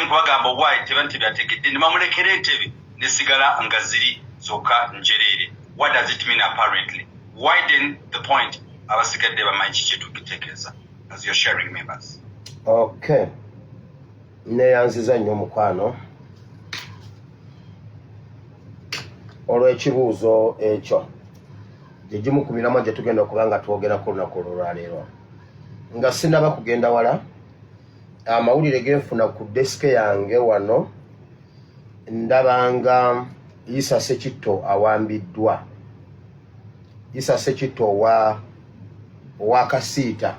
kubagamba why teba ntebyategedde ne bamulekera entebe nesigala nga ziri zokka njereere. What does it mean apparently? Widen the point, abasigadde bamanyi kiki kyetukitegeeza as your sharing members. Okay, neyanziza nnyo omukwano olw'ekibuuzo ekyo. Gye gimu ku miramwa gye tugenda okuba nga twogerako olunaku olwolwaleero. Nga sinaba kugenda wala, amawulire genfuna ku desike yange wano, ndabanga Isa Sekitto awambiddwa. Isa Sekitto owa Kasiita,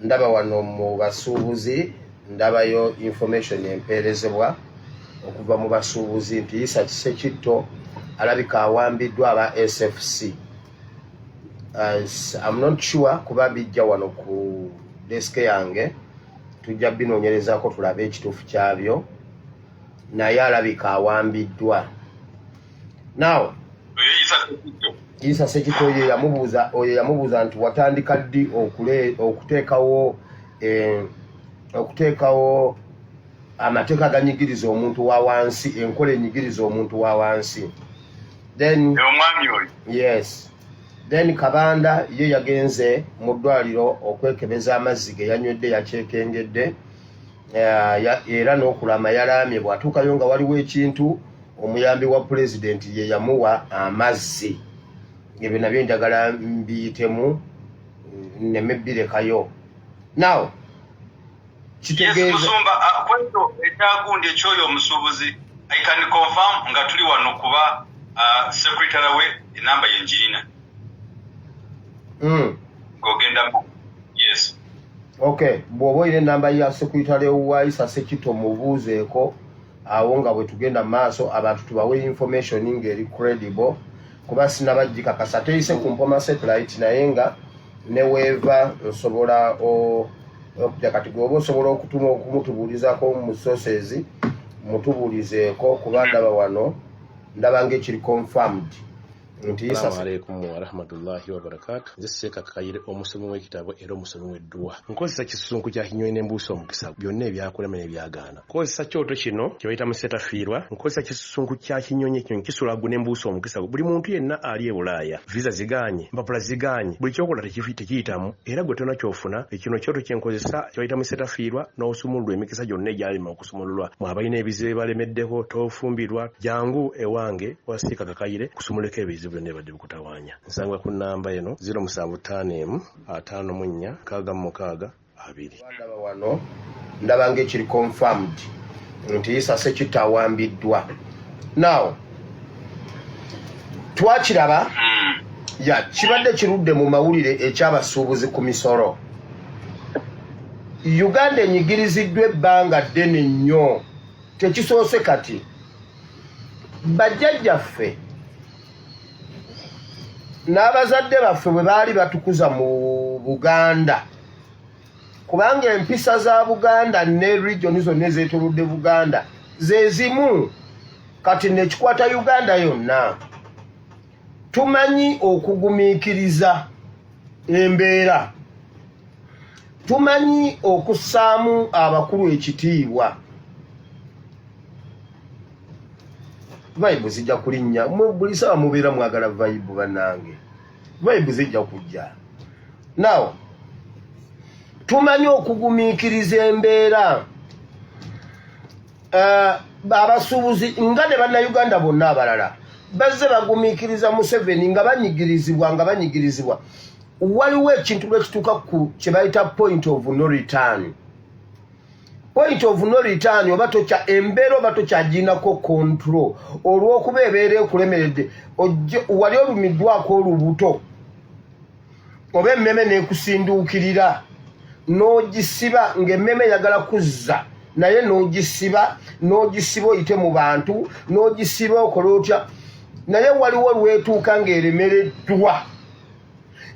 ndaba wano mu basuubuzi, ndabayo information empeerezebwa okuva mu basuubuzi nti Isa Sekitto alabika awambiddwa aba SFC. I'm not sure kuba bijja wano ku desk yange, tujja binoonyerezaako tulabe ekituufu kyabyo, naye alabika awambiddwa. Now Isa Sekitto oyo yamubuuza, oyo yamubuuza nti watandika ddi okuteekawo okuteekawo amateeka aganyigiriza omuntu wa wansi, enkola enyigiriza omuntu wa wansi. Then omwami oyo. Yes. Then Kabanda ye yagenze mu ddwaliro okwekebeza amazzi ge yanywedde, yakyekengedde, era n'okulama yalaamye. Bw'atuukayo nga waliwo ekintu, omuyambi wa pulezidenti ye yamuwa amazzi. Ebyo nabyo njagala mbiyitemu nneme birekayo. Now kitegeeza Musumba, kwekyo ekyagundi ekyoyo omusuubuzi, I can confirm nga tuli wano kuba secretary we enamba yenjirina. Ng'ogenda, yes. Okay, bw'oba olina enamba ya secretary wa Isa Sekitto mubuuzeeko awo nga bwe tugenda mu maaso, abantu tubawe information ng'eri credible, kuba sinabagikakasa, teyise ku Mpoma Satellite, naye nga neweeva nsobola okujja. Kati gweoba osobola okutuma okumutubuulizako mu sources, mutubuulizeeko, kuba ndaba wano, ndaba ng'ekiri confirmed nti Isa Assalamu alaikum warahmatullahi wabarakatu. Nze Seeka Kakayire, omusomi w'ekitabo era omusomi w'edduwa. Nkozesa kisusunku kya kinyonyi n'embuusa omukisa byonna ebyakulema n'ebyagaana. Nkozesa kyoto kino kye bayita musetafiirwa. Nkozesa kisusunku kya kinyonyi, ekinyonyi kisula gwe n'embuusa omukisa. Buli muntu yenna ali e Bulaaya, visa zigaanye, empapula zigaanye, buli kyokola tekiyitamu, era gwe tolina ky'ofuna. Kino kyoto kye nkozesa kye bayita musetafiirwa, n'osumululwa emikisa gyonna egyalema okusumululwa. Mwe abalina ebizibu ebibalemeddeko, tofumbirwa, jangu ewange wa Seeka Kakayire kusumuleko ebizibu byonna ebibadde bikutawaanya. Nsangibwa ku nnamba eno 0751 54 66 2. Ndaba wano, ndaba ng'ekiri confirmed nti Isa Sekitto awambiddwa. Now twakiraba ya kibadde kirudde mu mawulire ekyabasuubuzi ku misolo. Uganda enyigiriziddwa ebbanga ddene nnyo, tekisoose kati. Bajjajjaffe n'abazadde baffe bwe baali batukuza mu Buganda, kubanga empisa za Buganda ne region zonna ezeetolodde Buganda ze zimu, kati nekikwata Uganda yonna. Tumanyi okugumiikiriza embeera, tumanyi okussaamu abakulu ekitiibwa. Vibe zijja kulinnya buli sawa, mubeera mwagala vibe, bannange, vibe zijja kujja. Now tumanyi okugumiikiriza embeera. Abasuubuzi nga ne Bannayuganda bonna abalala bazze bagumiikiriza Museveni nga banyigirizibwa, nga banyigirizibwa. Waliwo ekintu lwekituuka ku kye bayita point of no return. Point of no return, oba tokya embeera oba tokyaginako control, olw'okuba ebeera ekulemeredde, wali olumiddwako olubuto oba emmeme n'ekusinduukirira n'ogisiba, ng'emmeme eyagala kuzza, naye n'ogisiba, n'ogisiba oyite mu bantu, n'ogisiba okola otya, naye waliwo lwetuuka ng'eremereddwa,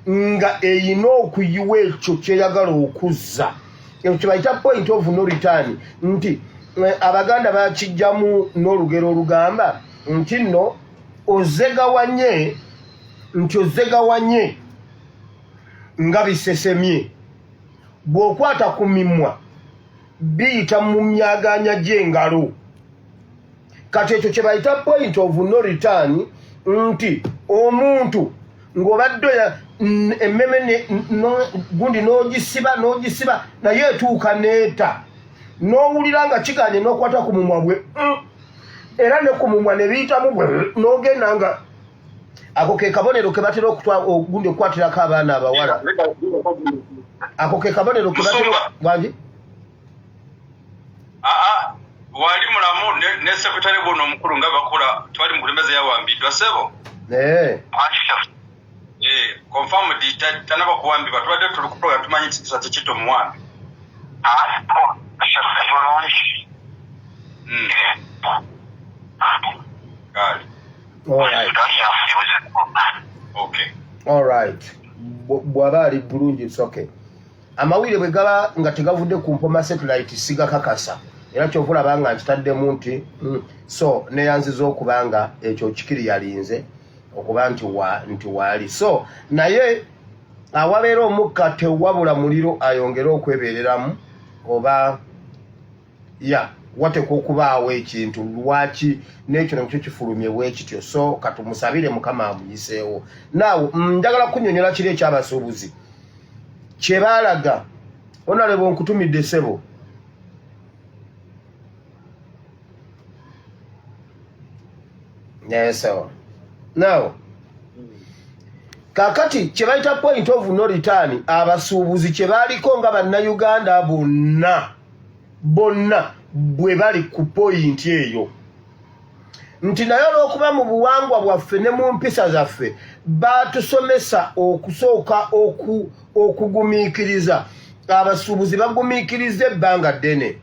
nga eyina okuyiwa ekyo kyeyagala okuzza. Ekyo kyebayita point of no return, nti Abaganda bakijjamu n'olugero olugamba nti nno ozegawanye, nti ozegawanye nga bisesemye, bw'okwata ku mimwa. Biyita mu myagaanya gy'engalo. Kati ekyo kye bayita point of no return, nti omuntu ng'obadde emmeme gundi n'ogisiba n'ogisiba, naye etuuka n'eta, n'owulira nga kiganye, n'okwata ku mumwa bwe era ne ku mumwa ne biyitamu bwe n'ogenda nga ako ke kabonero ke batera ogundi okukwatirako abaana abawala. Ako ke kabonero ke batera wangi. Aa, wali mulamu ne sekretary bwono omukulu nga bakola twali mukulembeze yawambiddwa, sebo. Eh. Eh, confirmed, tanaba kuwambibwa. Tubadde tuli ku program, tumanyi nti kikito omuwambi. Bulungi. Kale. Alright. Okay. Alright, bw'aba ali bulungi, it's okay. Amawulire bwe gaba nga tegavudde ku Mpoma Satellite sigakakasa, era kyova olaba nga nkitaddemu nti so neyanziza okuba nga ekyo kikiri yalinze okuba nti wa nti waali. So naye awabeera omukka tewabula muliro, ayongere okwebeereramu oba ya wateekwa okubaawo ekintu lwaki n'ekyo nakyo kifulumye bwe kityo. So katumusabire Mukama amuyiseewo. Naawe njagala kunyonyola kiri ekyabasuubuzi kye baalaga. Onalebo, nkutumidde, ssebo. Yes, sir. Now kakati kye bayita point of no return, abasuubuzi kye baaliko nga Bannayuganda bonna bonna bwe bali ku point eyo, nti naye olw'okuba mu buwangwa bwaffe ne mu mpisa zaffe batusomesa okusooka okugumiikiriza, abasuubuzi bagumiikiriza ebbanga ddene.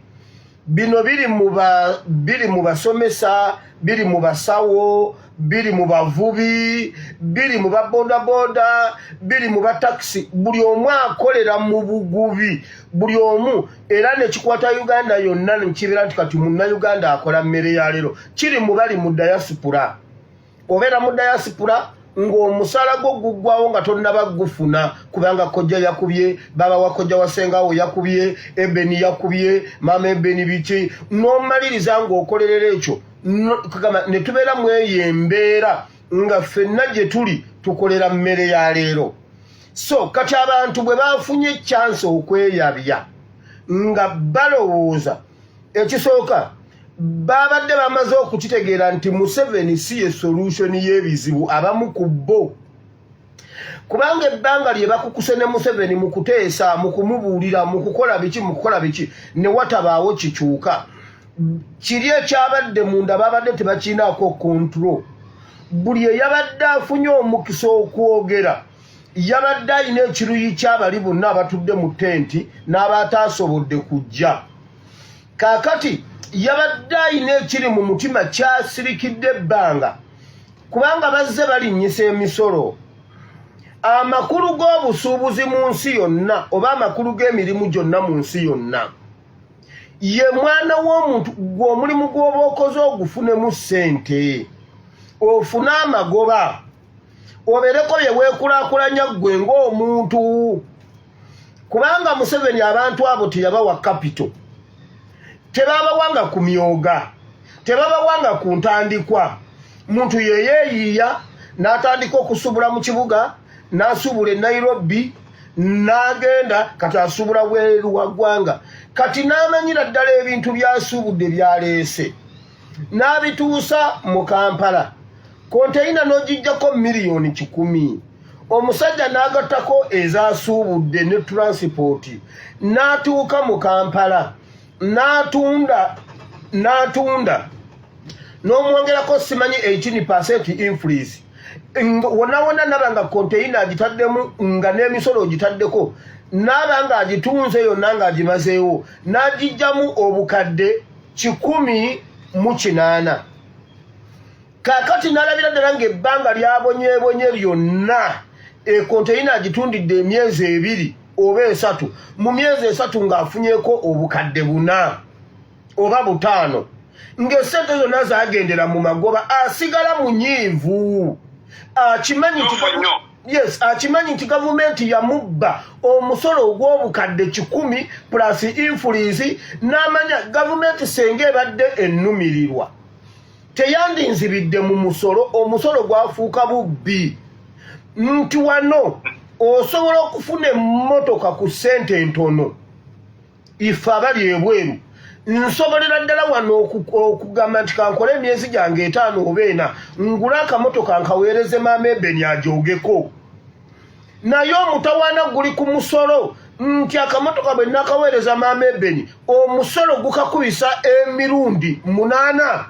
Bino biri mu basomesa, biri mu basawo, biri mu bavubi, biri mu babodaboda, biri mu batakisi. Buli omu akolera mu bugubi, buli omu, era nekikwata Uganda yonna, nekibeera nti kati Munnayuganda akola mmere ya leero. Kiri mu bali mu diaspora. Obeera mu diaspora ng'omusala gwo guggwawo nga tonnaba gufuna, kubanga kojja yakubye, baba wa kojja wa sengawo yakubye, Ebeni yakubye, maama Ebeni, biki, n'omaliriza ng'okolerera ekyo. Kugamba ne tubeera mu eyo embeera nga ffenna gye tuli tukolera mmere ya leero. So kati abantu bwe bafunye chance okweyabya nga balowooza, ekisooka babadde bamaze okukitegeera nti Museveni si ye solution y'ebizibu abamu ku bo, kubanga ebbanga lye bakukuse ne Museveni mu kuteesa, mu kumubuulira, mu kukola biki, mu kukola biki, ne watabaawo kikyuka. Kiri ekyabadde munda babadde tebakirinaako control. Buli eyabadde afunye omukisa okwogera yabadde alina ekiruyi kyabali bonna abatudde mu tenti n'abataasobodde kujja. Kaakati yabadde alina ekiri mu mutima kyasirikidde ebbanga, kubanga bazze balinnyisa emisolo. Amakulu g'obusuubuzi mu nsi yonna, oba amakulu g'emirimu gyonna mu nsi yonna, ye mwana w'omuntu gwe omulimu gw'oba okoze ogufunemu ssente, ofune amagoba, obeereko bye weekulaakulanya ggwe ng'omuntu. Kubanga Museveni abantu abo teyabawa capital, tebabawanga ku myoga, tebabawanga ku ntandikwa. Muntu yeyeeyiiya n'atandika okusuubula mu kibuga, n'asuubula e Nairobi, n'agenda kati asuubula bweru wa ggwanga. Kati n'amanyira ddala ebintu by'asuubudde byaleese n'abituusa mu Kampala. Konteyina n'ogijjako 100,000,000, omusajja n'agattako ezasuubudde ne transport, n'atuuka mu Kampala n'atunda, n'atunda n'omwongerako simanyi 18% increase wonna wonna. Naba nga konteyina agitaddemu nga n'emisolo ogitaddeko, naaba nga agitunze yonna ng'agimazeewo, n'agijjamu 180,000. Kaakati n'alabira ddala ng'ebbanga lyabonyeebonye lyonna, ekonteyina agitundidde emyezi 2 oba 3. Mu myezi 3 ng'afunyeko 400,000 oba 500,000, ng'esente zonna zagendera mu magoba. Asigala munyiivu, akimanyi nti Tuufu nnyo. Yes, akimanyi nti gavumenti yamubba omusolo ogw'obukadde 100 plus influence, n'amanya gavumenti senga ebadde ennumirirwa teyandinzibidde mu musolo. Omusolo gwafuuka bubbi, nti wano osobola okufuna emmotoka ku ssente entono. Ife abali ebweru nsobolera ddala wano okugamba nti kankole emyezi gyange 5 oba 4, ngule akamotoka nkaweereze maama Ebeni ajoogeko. Naye omutawaana guli ku musolo, nti akamotoka bwe nakaweereza maama Ebeni, omusolo gukakubisa emirundi 8.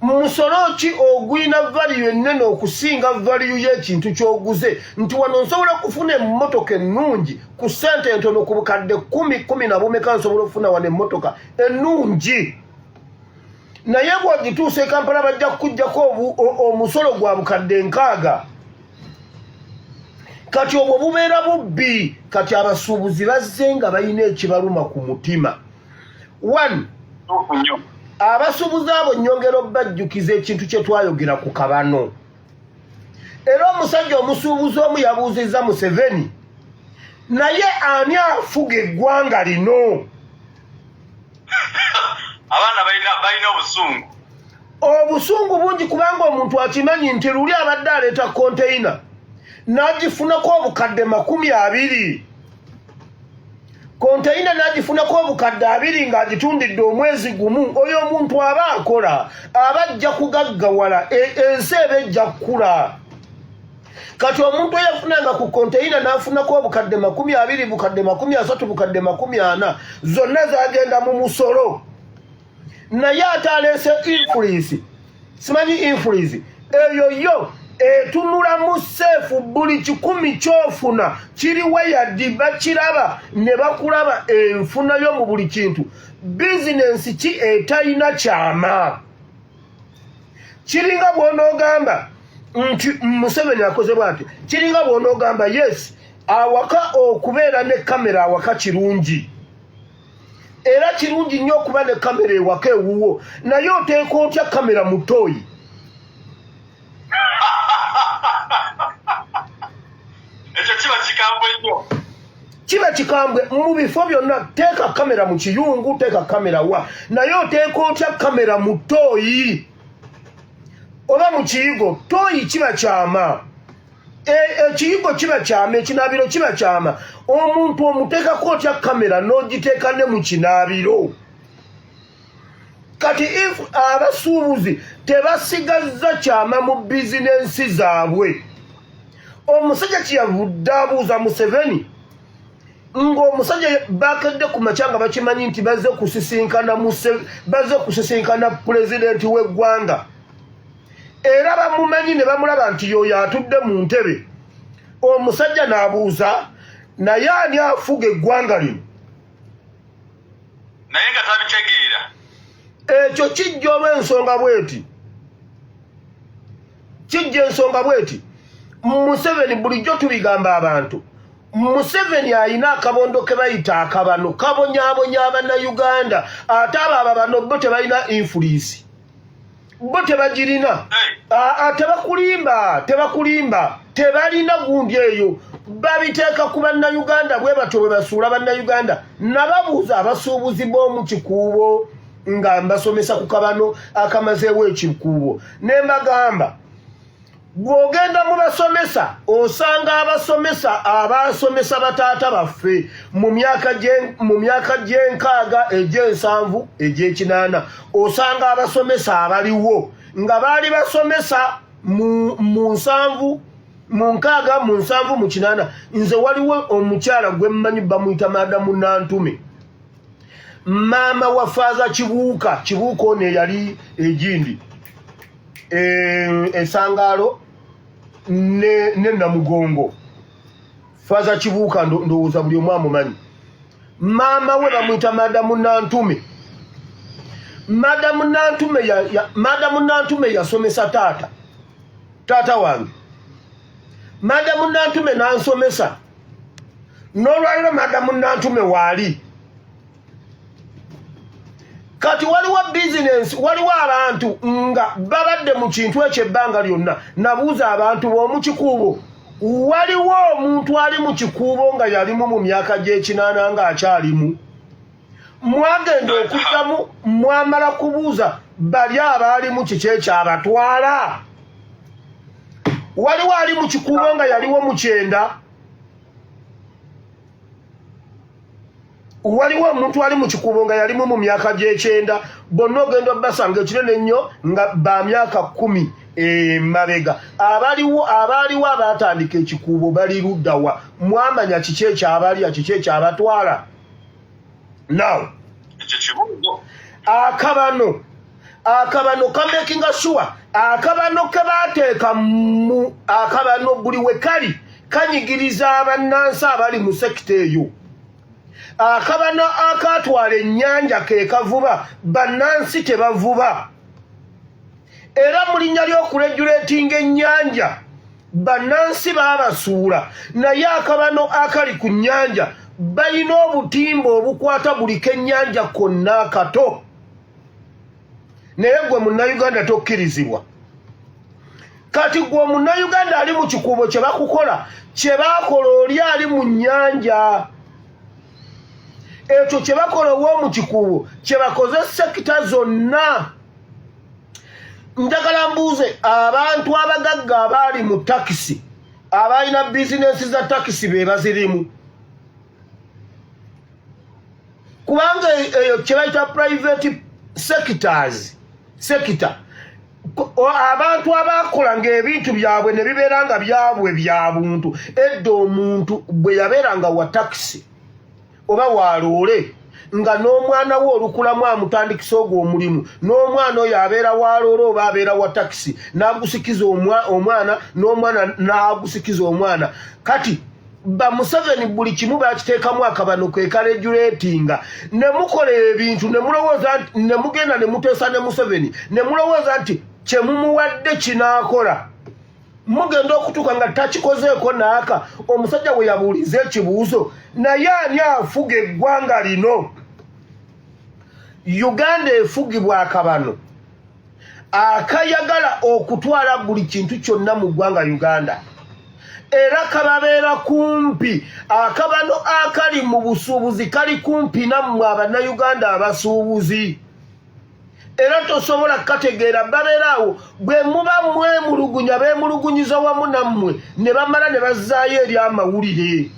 Musolo ki ogulina value ennene okusinga value y'ekintu ky'oguze? Nti wano nsobola okufuna emmotoka ennungi ku ssente entono, ku bukadde 10, kumi na bumeka, nsobola okufuna wano emmotoka ennungi. Naye bw'ogituusa e Kampala, bajja kukuggyako omusolo gwa bukadde 60. Kati obwo bubeera bubbi. Kati abasuubuzi bazze nga balina ekibaluma ku mutima. One, abasuubuzi abo nnyongera obbajjukiza ekintu kye twayogera ku kabano. Era omusajja omusuubuzi omu yabuuzizza Museveni, naye ani afuga eggwanga lino? Abaana balina obusungu. Obusungu bungi, kubanga omuntu akimanyi nti luli abadde aleeta konteyina n'agifunako obukadde 20, konteyina n'agifunako obukadde 20 ng'agitundidde omwezi gumu. Oyo omuntu aba akola, aba ajja kugaggawala, ensi eba ejja kukula. Kati omuntu eyafunanga ku konteyina n'afunako obukadde 20, bukadde 30, bukadde 40, zonna zagenda mu musolo. Naye ate aleese influence, simanyi influence eyo yo etunula mu seefu. Buli 100 kyofuna kiri weird, bakiraba ne bakulaba enfunayo mu buli kintu. Bizinensi ki etalina kyama? Kiringa bw'onoogamba nti Museveni akoze bwati. Kiringa bw'onoogamba, yes, awaka okubeera ne kamera awaka kirungi, era kirungi nnyo okuba ne kamera ewaka ewuwo, naye oteeka otya kamera mu ttooyi? Ekyo kiba kikambwe nnyo. Kiba kikambwe. Mu bifo byonna, teeka kamera mu kiyungu, teeka kamera wa, naye oteeka otya kamera mu ttooyi oba mu kiyigo? Ttooyi kiba kyama, ekiyigo kiba kyama, ekinaabiro kiba kyama. Omuntu omuteekako otya kamera n'ogiteeka ne mu kinaabiro? Kati if abasuubuzi tebasigazza kyama mu bizinensi zaabwe, omusajja kyeyavudde abuuza Museveni, ng'omusajja bakedde ku makya nga bakimanyi nti bazze kusisinkana pulezidenti w'eggwanga, era bamumanyi ne bamulaba nti yoyo atudde mu ntebe. Omusajja n'abuuza, naye ani afuga eggwanga lino? Naye nga tabitegeera. Ekyo kijja olw'ensonga bweti, kijja ensonga bweti. Museveni, bulijjo tubigamba abantu, Museveni ayina akabondo ke bayita akabano, kabonyaabonya Abannayuganda. Ate abo ababano bo tebalina influence, bo tebagirina. Tebakulimba, tebakulimba, tebalina gundi eyo. Babiteeka ku Bannayuganda bwe batyo bwe basuula Bannayuganda. Nababuuza abasuubuzi b'omu Kikuubo nga mbasomesa ku kabano akamazeewo Ekikuubo, ne mbagamba, bw'ogenda mu basomesa, osanga abasomesa abasomesa bataata baffe mu myaka gy'enkaaga, egy'ensanvu, egy'ekinaana, osanga abasomesa abaliwo nga baali basomesa mu 70, mu 60, mu 70, mu 80. Nze waliwo omukyala gwe mmanyi, bamuyita Madamu Nantume, maama wa Faaza Kibuuka. Kibuuka ono eyali egindi Esangaalo ne Namugongo. Faaza Kibuuka, ndowooza buli omu amumanyi. Maama we bamuyita Madamu Nantume. Madamu Nantume yasomesa taata wange. Madamu Nantume nansomesa. N'olwaliro Madamu Nantume waali. Kati waliwo bizinensi, waliwo abantu nga babadde mu kintu ekyo ebbanga lyonna. Nabuuza abantu b'omu Kikuubo, waliwo omuntu ali mu Kikuubo nga yalimu mu myaka gy'ekinaana ng'akyalimu? Mwagenda okuddamu, mwamala kubuuza bali abaalimu kiki ekyabatwala? Waliwo ali mu Kikuubo nga yaliwo mu 90? Waliwo omuntu ali mu Kikuubo nga yalimu mu myaka gy'ekyenda? Bonna ogenda obasanga ekinene ennyo nga ba myaka 10 emabega. Abaliwo, abaaliwo abaatandika Ekikuubo bali luddawa? Mwamanya kiki ekyabalya, kiki ekyabatwala? Now Ekyo kibuuzo. Akabano kamakinga sure akabano ke baateeka mu akabano buli we kali kanyigiriza abannansi abali mu sector eyo. Akabano akatwala ennyanja ke kavuba, bannansi tebavuba. Era mu linnya ly'okuregulatinga ennyanja, bannansi baabasuula. Naye akabano akali ku nnyanja, balina obutimba obukwata buli kennyanja konna akato, naye gwe Munnayuganda tokkirizibwa. Kati gwe Omunnayuganda ali mu Kikuubo, kye bakukola kye baakola oli ali mu nnyanja. Ekyo kye bakola ow'omu Kikuubo kye bakoze sector zonna. Njagala mbuuze abantu abagagga abaali mu takisi, abalina bizinensi za takisi, be bazirimu? Kubanga eyo kye bayita private sectors, sector abantu abakola ng'ebintu byabwe ne bibeera nga byabwe bya buntu. Edda omuntu bwe yabeeranga wa takisi oba waloole, nga n'omwana we olukulamu amutandikisa ogwo omulimu, n'omwana oyo abeera waloole oba abeera wa takisi, n'agusikiza omwana, n'omwana n'agusikiza omwana. Kati ba Museveni buli kimu bakiteekamu akabano ke karegulatinga, ne mukola ebintu ne mulowooza nti ne mugenda ne muteesa ne Museveni, ne mulowooza nti kye mumuwadde kinaakola. Mugenda okutuuka nga takikozeeko naaka. Omusajja we yabuuliza ekibuuzo, naye ani afuga eggwanga lino? Uganda efugibwa akabano akayagala okutwala buli kintu kyonna mu ggwanga Uganda, era kababeera kumpi. Akabano akali mu busuubuzi kali kumpi nammwe Abannayuganda abasuubuzi, era tosobola kukategeera. Babeera awo, bwe muba mwemulugunya, beemulugunyiza wamu nammwe, ne bamala ne bazzaayo eri amawulire.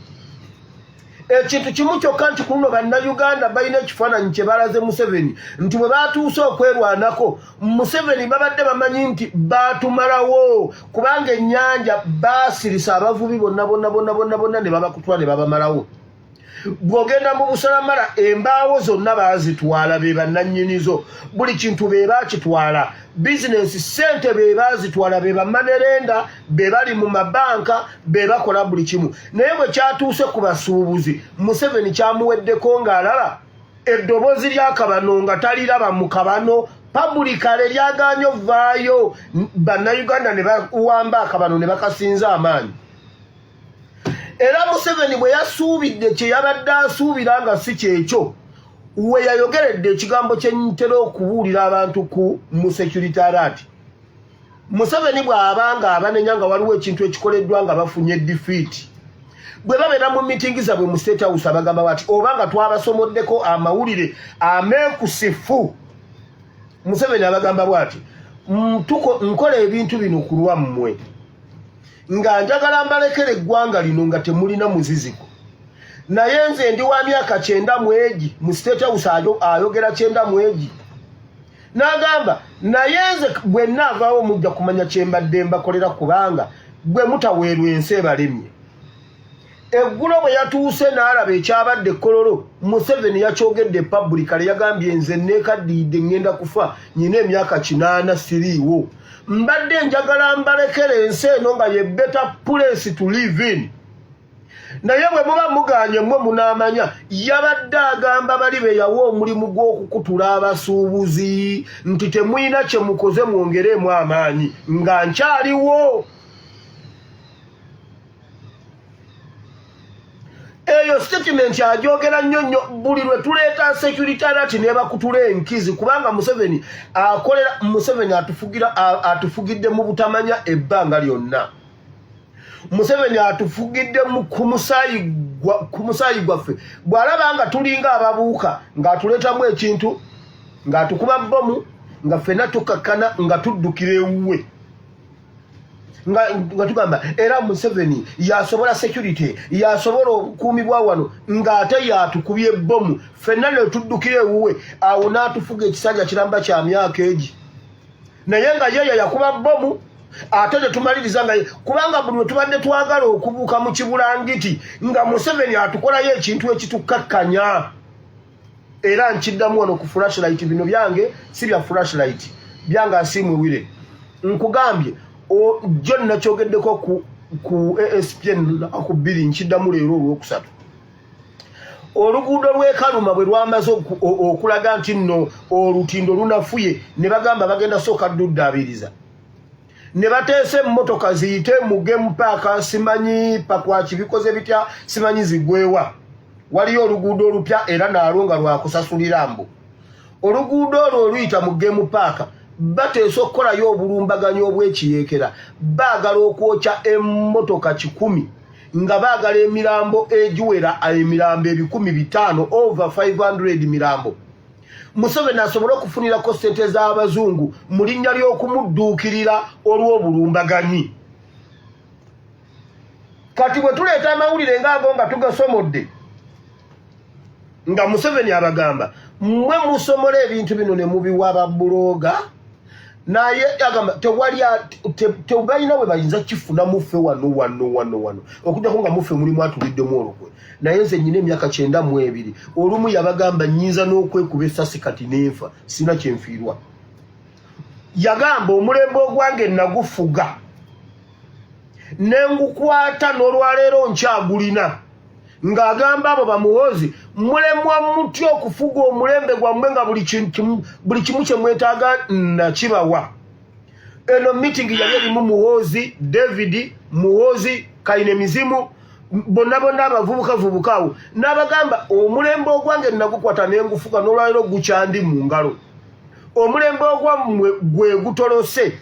Ekintu kimu kyokka nti ku luno Bannayuganda balina ekifaananyi kye balaze Museveni nti bwe batuuse okwerwanako, Museveni babadde bamanyi nti baatumalawo, kubanga ennyanja baasirisa abavubi bonna bonna bonna bonna bonna ne babakutula ne babamalawo. Bw'ogenda mu Busalamala, embaawo zonna baazitwala, be bannannyinizo. Buli kintu be baakitwala, bizinensi, ssente be baazitwala, be ba money lender, be bali mu mabanka, be bakola buli kimu. Naye bwe kyatuuse ku basuubuzi, Museveni kyamuweddeko ng'alaba eddoboozi ly'akabano nga taliraba mu kabano publicly, lyagaanye ovaayo. Bannayuganda ne bawamba akabano ne bakasinza amaanyi. Era Museveni bwe yasuubidde kye yabadde asuubira nga si kyekyo, we yayogeredde ekigambo kye ntera okubuulira abantu ku mu security alert. Museveni bw'aba nga abanenya nga waliwo ekintu ekikoleddwa nga bafunye defeat, bwe babeera mu mitingi zaabwe mu State House, abagamba bati oba nga twabasomoddeko amawulire ameekusifu, Museveni abagamba bw'ati: "Nkola ebintu bino ku lwammwe nga njagala mbalekera eggwanga lino nga temulina muziziko, naye nze ndi wa myaka 90 mu egi." Mu State House ayogera 91 mu egi, n'agamba, "Naye nze bwe naavaawo mujja kumanya kye mbadde mbakolera, kubanga bwe mutaweerwa ensi ebalemye." Eggulo bwe yatuuse n'alaba ekyabadde Kololo, Museveni yakyogedde publicly. Yagambye, "Nze neekaddiidde, ŋŋenda kufa, nyina emyaka 80, siriiwo. Mbadde njagala mbalekera ensi eno nga ye better place to live in, naye bwe muba muganye mmwe munaamanya." Yabadde agamba bali be yawa omulimu gw'okukutula abasuubuzi nti temulina kye mukoze, mwongereemu amaanyi nga nkyaliwo. Eyo Eyo statement ajogera nnyo nnyo buli lwe tuleeta security alert nebakutula enkizi, kubanga Museveni akolera, Museveni atufugira, atufugidde mu butamanya ebbanga lyonna. Museveni atufugidde ku musaayi gwaffe. Bw'alaba nga tulinga ababuuka, ng'atuleetamu ekintu, ng'atukuba bbomu, nga ffenna tukakkana nga tuddukira ewuwe, nga tugamba era Museveni yasobola security, yasobola obukuumi bwa wano, ng'ate yatukubye bbomu, ffenna ne tuddukira ewuwe. Awo n'atufuga ekisanja kiramba kya myaka egi, naye nga yeyo yakuba bbomu, ate tetumaliriza nga kubanga buli lwe tubadde twagala okubuuka mu kibulangiti nga Museveni atukolayo ekintu ekitukakkanya. Era nkiddamu wano ku flashlight, bino byange si bya flashlight, byange asiimwewire. Nkugambye jo nakyogeddeko ku ASPN ku 2, nkiddamu leero olwokusatu. Oluguudo lw'ekaluma bwe lwamaze okulaga nti nno olutindo lunafuye, ne bagamba bagenda sooka dduddaabiriza, ne bateesa emmotoka ziyite mu game park, simanyi pakwaki bikoze bitya, simanyi zigwewa. Waliyo oluguudo olupya era naalwo nga lwakusasulira mbu oluguudo olwo oluyita mu game park. Bateesa okukolayo obulumbaganyi obw'ekiyeekera, baagala okwokya emmotoka 100, nga baagala emirambo egiwera emirambo 500,000, over 500 mirambo, Museveni asobole okufunirako ssente z'abazungu mu linnya ly'okumudduukirira olw'obulumbaganyi. Kati bwe tuleeta amawulire ngaago nga tugasomodde, nga Museveni abagamba, mmwe musomola ebintu bino ne mubiwa ba blogger, naye agamba tewali tebalina bwe bayinza kifuna muffe wano wano wano wano, okujjako nga muffe mulimu atuliddemu olukwe. Naye nze nyina emyaka 92. Olumu yabagamba, nyinza n'okwekuba essasi kati nenfa, sina kyenfiirwa. Yagamba, omulembe ogwange nagufuga nengukwata, n'olwaleero nkyagulina. Ng'agamba abo bamuwozi, mulemwa mutya okufuga omulembe gwammwe nga buli kimu kye mwetaaga nakibawa? Eno meeting yali erimu Muhoozi, David Muhoozi, Kaine Mizimu, bonna bonna abavubuka vubuka awo. N'abagamba, omulembe ogwange nagukwata nengufuga, n'olwaleero gukyandi mu ngalo. Omulembe ogwammwe gwe gutolose.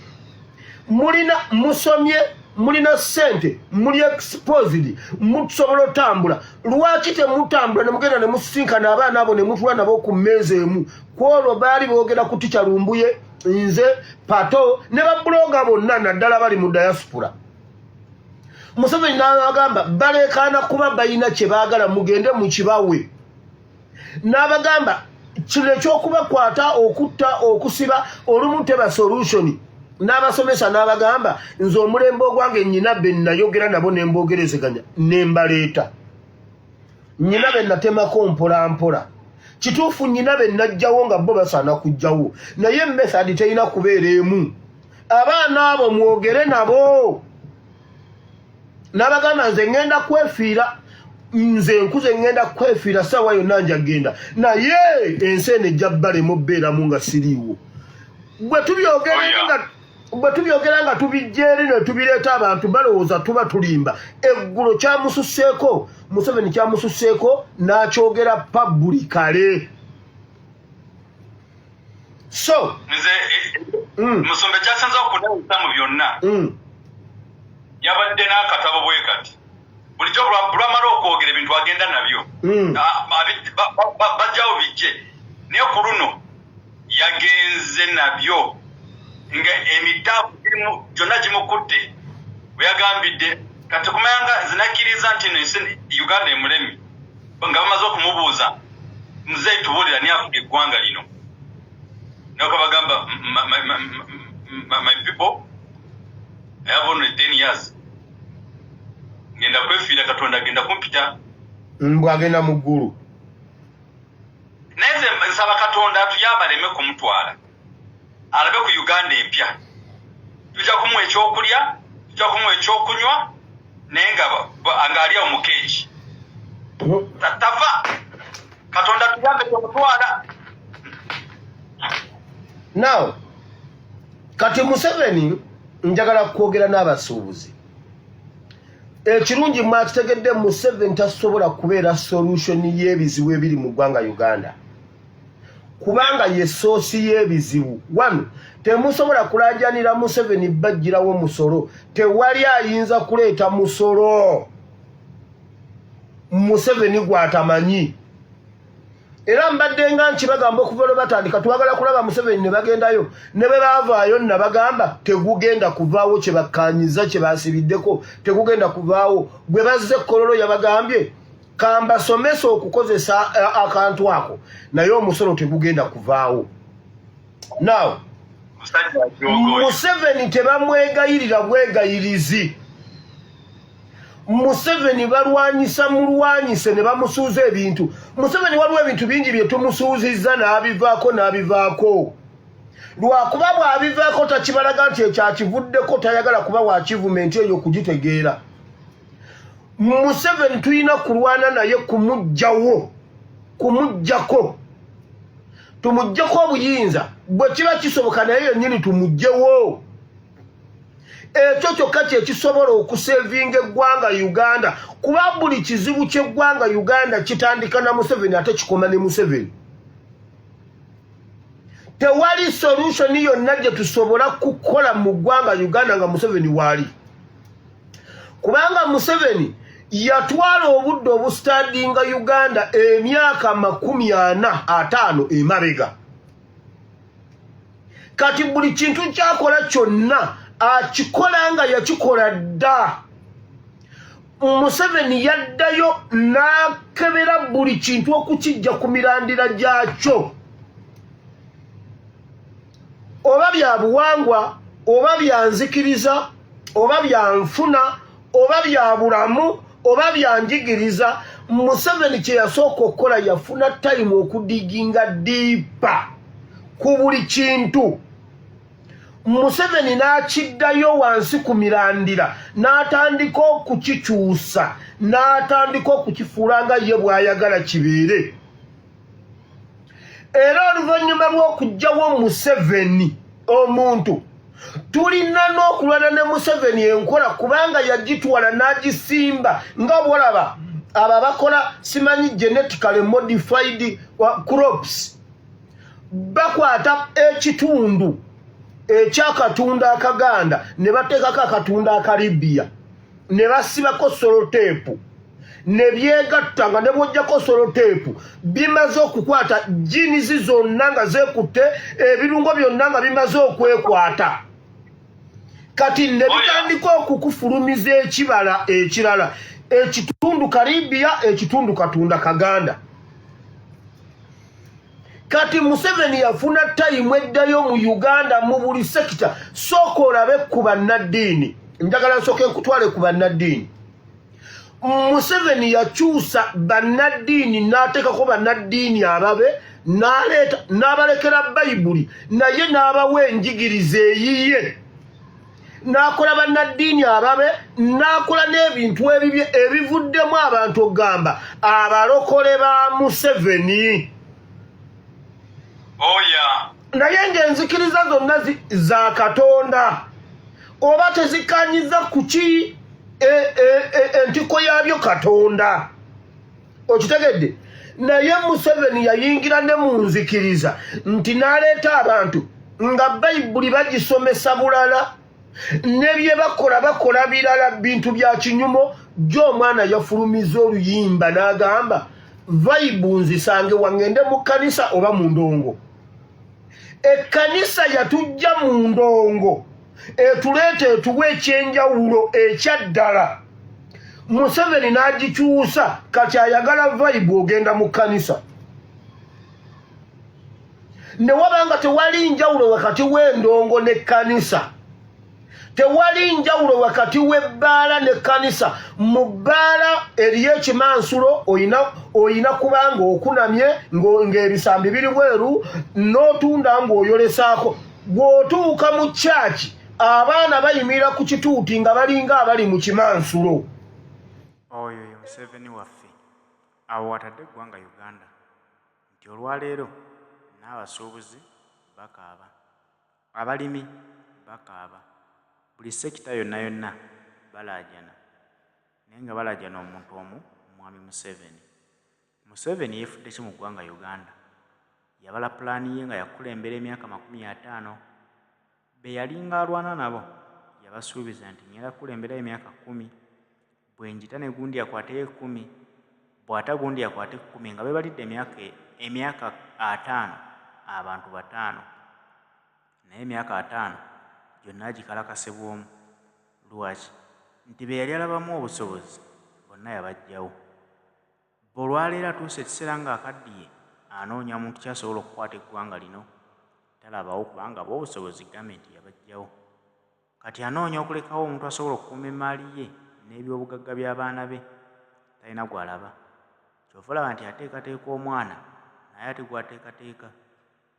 Mulina, musomye, mulina ssente, muli exposed, musobola otambula. Lwaki temutambula ne mugenda ne musisinkana abaana abo ne mutula nabo ku mmeeza emu? Kwolwo baali boogera ku Ticca Lumbuye, nze Pato ne ba blogger bonna, naddala bali mu diaspora. Museveni n'abagamba, baleekaana kuba balina kye baagala, mugende mukibawe. N'abagamba kino ekyokubakwata, okutta, okusiba olumu teba solution. N'abasomesa n'abagamba, nze omulembe ogwange nyina be nayogera nabo ne mbogerezeganya ne mbaleeta, nyina be natemako mpola mpola. Kituufu, nyina be najjawo nga bo basaana kujjawo, naye method terina kubeera emu. Abaana abo mwogere nabo. N'abagamba, nze ŋŋenda kwefiira, nze nkuze, ŋŋenda kwefiira saawa yonna, njagenda, naye ensi eno ejja bbalemu bbeeramu nga siriiwo. Bwe tubyogera eri nga bwe tubyogera nga tubijja eri ne tubireeta, abantu balowooza tuba tulimba. Eggulo kyamususseeko, Museveni kyamususseeko n'akyogera publicly. So nze musombe kyasinza okunewusa mu byonna, yabadde n'akatabo bwe kati bulijjo. Lwamala okwogera ebintu agenda nabyo, bajjawo bijje, naye ku luno yagenze nabyo nga emitaafu girimu gyonna gimukutte. Bwe yagambidde kati kumanya nga nze nakkiriza nti eno ensi Uganda emulemi, nga bamaze okumubuuza, muzeeyi tubuulira ni afuga eggwanga lino, nako bagamba, my people, I have only 10 years, ngenda kwefiira, Katonda agenda kumpita. Mbwagenda mu ggulu. Naye nze nsaba Katonda atuyambe aleme kumutwala, alabe ku Uganda empya. Tujja kumuwa ekyokulya, tujja kumuwa ekyokunywa, naye ng'ali awo mu keeki tava. Katonda tuyambe temutwala. Now kati Museveni, njagala kwogera n'abasuubuzi. Ekirungi mwakitegedde, Museveni tasobola kubeera solution y'ebizibu ebiri mu ggwanga Uganda, kubanga ye source y'ebizibu. Wano temusobola kulajanira Museveni bajjirawo musolo. Tewali ayinza kuleeta musolo Museveni gwatamanyi. Era mbadde nga nkibagamba okuva lwe batandika, twagala kulaba Museveni ne bagendayo, ne bwe baavaayo nabagamba tegugenda kuvaawo. Kye bakkanyiza, kye basibiddeko, tegugenda kuvaawo. Bwe bazze Kololo yabagambye, kambasomesa okukozesa akantu ako, naye omusolo tegugenda kuvaawo. Now Museveni tebamwegayirira bwegayirizi. Museveni balwanyisa mulwanyise ne bamusuuza ebintu. Museveni waliwo ebintu bingi bye tumusuuzizza n'abivaako, n'abivaako. Lwakuba bw'abivaako takibalaga nti ekyakivuddeko, tayagala kuba wa achievement eyo kugitegeera. Museveni tulina kulwana naye kumugjawo, kumuggyako, tumuggyeko obuyinza bwe kiba kisoboka, naye yennyini tumugjewo. Ekyo kyokka kyekisobola okusavinga eggwanga Uganda, kuba buli kizibu ky'eggwanga Uganda kitandika na Museveni ate kikoma ne Museveni. Tewali solution yonna gye tusobola kukola mu ggwanga Uganda nga Museveni waali, kubanga Museveni yatwala obudde obustudyinga Uganda emyaka 45 emabega. Kati buli kintu kyakola kyonna akikola nga yakikola dda. Museveni yaddayo n'akebera buli kintu okukijja ku mirandira gyakyo, oba bya buwangwa, oba bya nzikiriza, oba bya nfuna, oba bya bulamu, oba bya njigiriza. Museveni kye yasooka okukola, yafuna time okudiginga deeper ku buli kintu. Museveni n'akiddayo wansi ku mirandira, n'atandika okukikyusa, n'atandika okukifuula nga ye bw'ayagala kibeere. Era oluvannyuma lw'okuggyawo Museveni omuntu, tulina n'okulwana ne Museveni enkola, kubanga yagitwala n'agisimba nga bwolaba abo abakola simanyi genetically modified crops, bakwata ekitundu ekyakatunda akaganda ne bateekako akatunda akalibiya ne basibako sellotape ne byegatta, nga ne bwojjako sellotape bimaze okukwata genes zonna nga zeekutte, ebirungo byonna nga bimaze okwekwata. Kati ne bitandika okukufulumiza ekibala ekirala, ekitundu Karibiya, ekitundu katunda kaganda. Kati Museveni yafuna time eddayo mu Uganda mu buli sector. Sooka olabe ku bannaddiini. Njagala nsooke nkutwale ku bannaddiini. Museveni yakyusa bannaddiini n'ateekako bannaddiini ababe, n'aleeta n'abalekera Bayibuli, naye n'abawa enjigiriza eyiye, n'akola bannaddiini ababe, n'akola n'ebintu ebibye ebivuddemu abantu okugamba abalokole ba Museveni. Oya. Naye ng'enzikiriza zonna za Katonda, oba tezikanyiza kuki entiko yaabyo Katonda, okitegedde? Naye Museveni yayingira ne mu nzikiriza nti n'aleeta abantu nga Bayibuli bagisomesa bulala, ne bye bakola bakola birala, bintu bya kinyumo. Jjo omwana yafulumiza oluyimba n'agamba, "Vibe nzisange wangende mu kkanisa oba mu ndongo?" Ekkanisa yatujja mu ndongo, etuleeta etuwa ekyenjawulo ekyaddala. Museveni n'agikyusa, kati ayagala vibe ogenda mu kkanisa. Ne waba nga tewali njawulo wakati w'endongo n'ekkanisa, tewali njawulo wakati w'ebbaala n'ekkanisa. Mu bbaala eriyo ekimansulo, oyina kubanga okunamye ng'ebisambi biri bweru, n'otunda ng'oyolesaako. Bw'otuuka mu kyaki, abaana bayimirira ku kituuti nga balinga abali mu kimansulo. Oyo ye Museveni waffe. Awo watadde eggwanga Uganda nti olwaleero n'abasuubuzi bakaaba, abalimi bakaaba, buli sector yonna yonna balaajana. naye nga balajana omuntu omu, Mwami Museveni. Museveni yeefudde ki mu ggwanga Uganda? Yabala pulaani ye nga yakulembera emyaka 50. Be yalinga alwana nabo yabasuubiza nti ngenda kukulemberayo emyaka 10, bwe njita ne gundi akwateyo 10, bw'ata gundi akwate 10, nga beebalidde emyaka 50 abantu 5. Naye emyaka 50 gyonna agikalakase bw'omu. Lwaki? Nti be yali alabamu obusobozi bonna yabaggyawo. Bbo olwaleero atuuse ekiseera ng'akaddiye anoonya muntu ki asobola okukwata eggwanga lino. Talabawo kubanga ab'obusobozi gavumenti yabaggyawo. Kati anoonya okulekawo omuntu asobola okukuuma emmaali ye n'ebyobugagga by'abaana be. Talina gw'alaba. Ky'ova olaba nti ateekateeka omwana naye ate gw'ateekateeka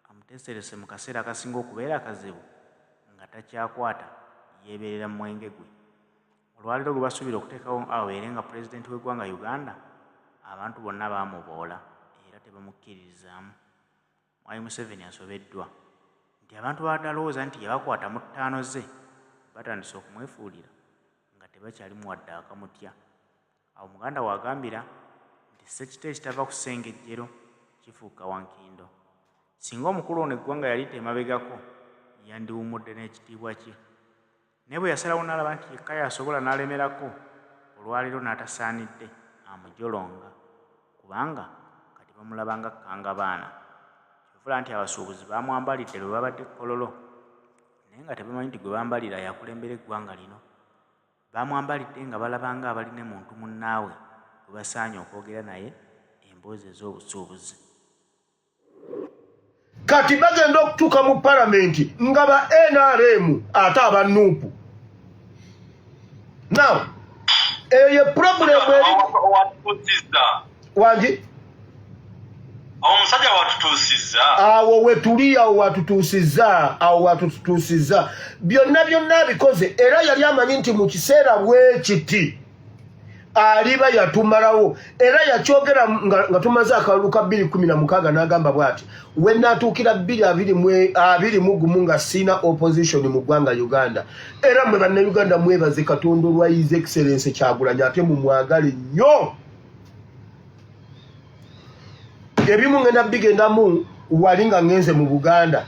amuteeserese mu kaseera akasinga okubeera akazibu nga takyakwata yeebeerera mu mwenge gwe. Olwaleero gwe basuubira okuteekawo abeere nga pulezidenti w'eggwanga Uganda, abantu bonna baamuboola era tebamukkiririzaamu. Mwami Museveni asobeddwa nti abantu b'abadde alowooza nti yabakwata mu ttaano ze batandise okumwefuulira nga tebakyalimu wadde akamutya. Awo muganda we agambira nti ssekita ekitava ku ssengejjero kifuuka wankindo. Singa omukulu ono eggwanga yalita emabegako, yandiwummudde n'ekitiibwa kye. Naye bwe yasalawo n'alaba nti yekka y'asobola n'alemerako, olwaleero n'atasaanidde amujolonga kubanga kati bamulaba nga kkangabaana. Ky'ova olaba nti abasuubuzi baamwambalidde lwe babadde e Kololo naye nga tebamanyi nti gwe bambalira y'akulembera eggwanga lino. Baamwambalidde nga balaba ng'abali ne muntu munnaabwe gwe basaanye okwogera naye emboozi ez'obusuubuzi. Kati bagenda okutuuka mu palamenti nga ba NRM ate aba NUP. Now eyo ye problem eri wangi. Omusajja watutuusizza awo wetuli, awo watutuusizza, awo watutuusizza. Byonna byonna abikoze era yali amanyi nti mu kiseera bwekiti aliba yatumalawo, era yakyogera nga tumaze akalulu ka 2016, n'agamba bw'ati: we naatuukira 2021 nga siina opposition mu ggwanga Uganda. Era mwe Bannayuganda mwebaze Katonda olwa His Excellence Kyagulanyi, ate mumwagale nnyo. Ebimu ngenda bigendamu wali nga ngenze mu Buganda.